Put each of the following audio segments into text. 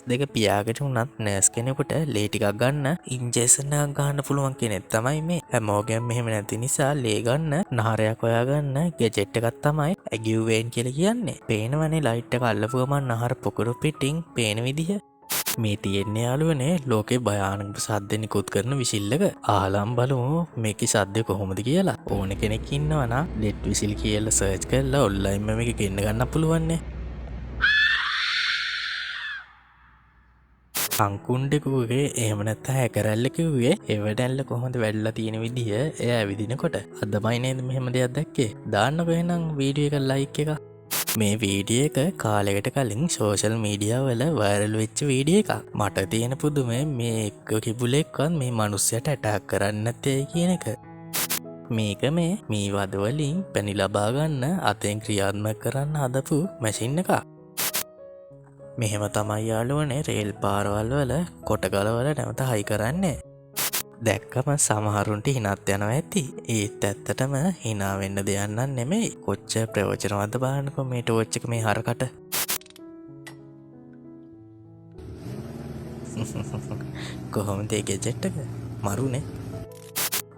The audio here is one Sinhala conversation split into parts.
දෙක පියාගෙන වුණත් නර්ස් කෙනෙකුට ලේ ටිකක් ගන්න ඉන්ජෙක්ෂන් එකක් ගන්න පුළුවන් කෙනෙක් තමයි මේ. හැමෝගෙම මෙහෙම නැති නිසා ලේ ගන්න නහරයක් හොයාගන්න ගැජට් එකක් තමයි ඇගිව්වේන් කියලා කියන්නේ. පේනවනේ ලයිට් එක අල්ලපු ගමන් නහර පොකුරු පිටින් පේන විදිහ. මේ තියෙන්නේ යාළුවනේ ලෝකේ භයානකම සද්ද නිකුත් කරන විසිල් එක. අහලම් බලමු මේකේ සද්ද කොහොමද කියලා. ඕන කෙනෙක් ඉන්නවා නම් ඩෙඩ් විසිල් කියලා සර්ච් කරලා ඔන්ලයින්ම මේක ගෙන්න ගන්න පුළුවන්නේ. අංකුණ්ඩෙකුගේ එහෙම නැත්නම් හැකරැල්ලෙකුගේ එවඩැල්ල කොහොමද වැඩිලා තියෙන විදිහ එයා ඇවිදිනකොට. අදමයි නේද මෙහෙම දෙයක් දැක්කේ. දාන්නකෝ එහෙනම් වීඩියෝ එක ලයික් එකක්. මේ වීඩියෝ එක කාලයකට කලින් සෝෂල් මීඩියා වල වෛරල් වෙච්ච වීඩියෝ එකක්. මට තියෙන පුදුමය මේ එක්ක කිඹුලෙක්වත් මේ මනුස්සයට ඇටැක් කරන්නේ නැත්තේ කියන එක. මේක මේ මී වද වලින් පැණි ලබා ගන්න අතෙන් ක්‍රියාත්මක කරන්න හදපු මැෂින් එකක්. මෙහෙම තමයි යාළුවනේ රේල් පාරවල් වල කොට ගලවල නැවත හයි කරන්නේ. දැක්කම සමහරුන්ට හිනත් යනවා ඇති. ඒත් ඇත්තටම හිනා වෙන්න දෙයක් නම් නෙමෙයි. කොච්චර ප්‍රයෝජනවත්ද බලන්නකෝ මේ ටෝච් එක මේ හරකට. කොහොමද ඒ ගැජට් එක? මරුනේ.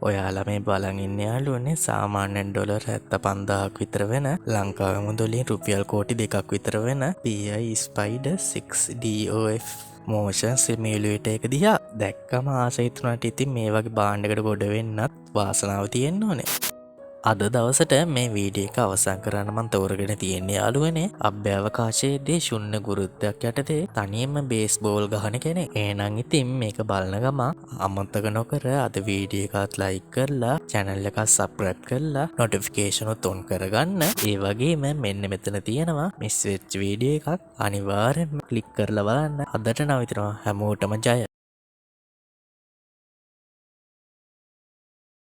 ඔයාලා මේ බලන් ඉන්න යාළුවනේ සාමාන්‍යයෙන් ඩොලර් 75,000ක් විතර වෙන ලංකාවේ මුදලින් රුපියල් කෝටි 2ක් විතර වෙන PI Spider 6DOF motion simulator එක දිහා දැක්කම ආස හිතුණාට ඉතින් මේ වගේ භාණ්ඩයකට ගොඩ වෙන්නත් වාසනාව තියෙන්න ඕනේ. අද දවසට මේ වීඩියෝ එක අවසන් කරන්න මං තෝරගෙන තියෙන්නේ යාළුවනේ අභ්‍යවකාශයේදී ශුන්‍ය ගුරුත්වයක් යටතේ තනියම බේස්බෝල් ගහන කෙනෙක්. එහෙනම් ඉතින් මේක බලන ගමන් අමතක නොකර අද වීඩියෝ එකත් ලයික් කරලා චැනල් එකත් සබ්ස්ක්‍රයිබ් කරලා නොටිෆිකේෂන් උත් ඔන් කරගන්න. ඒ වගේම මෙන්න මෙතන තියෙනවා මිස් වෙච්ච වීඩියෝ එකක් අනිවාර්යෙන්ම ක්ලික් කරලා බලන්න. අදට නවතිනවා. හැමෝටම ජය.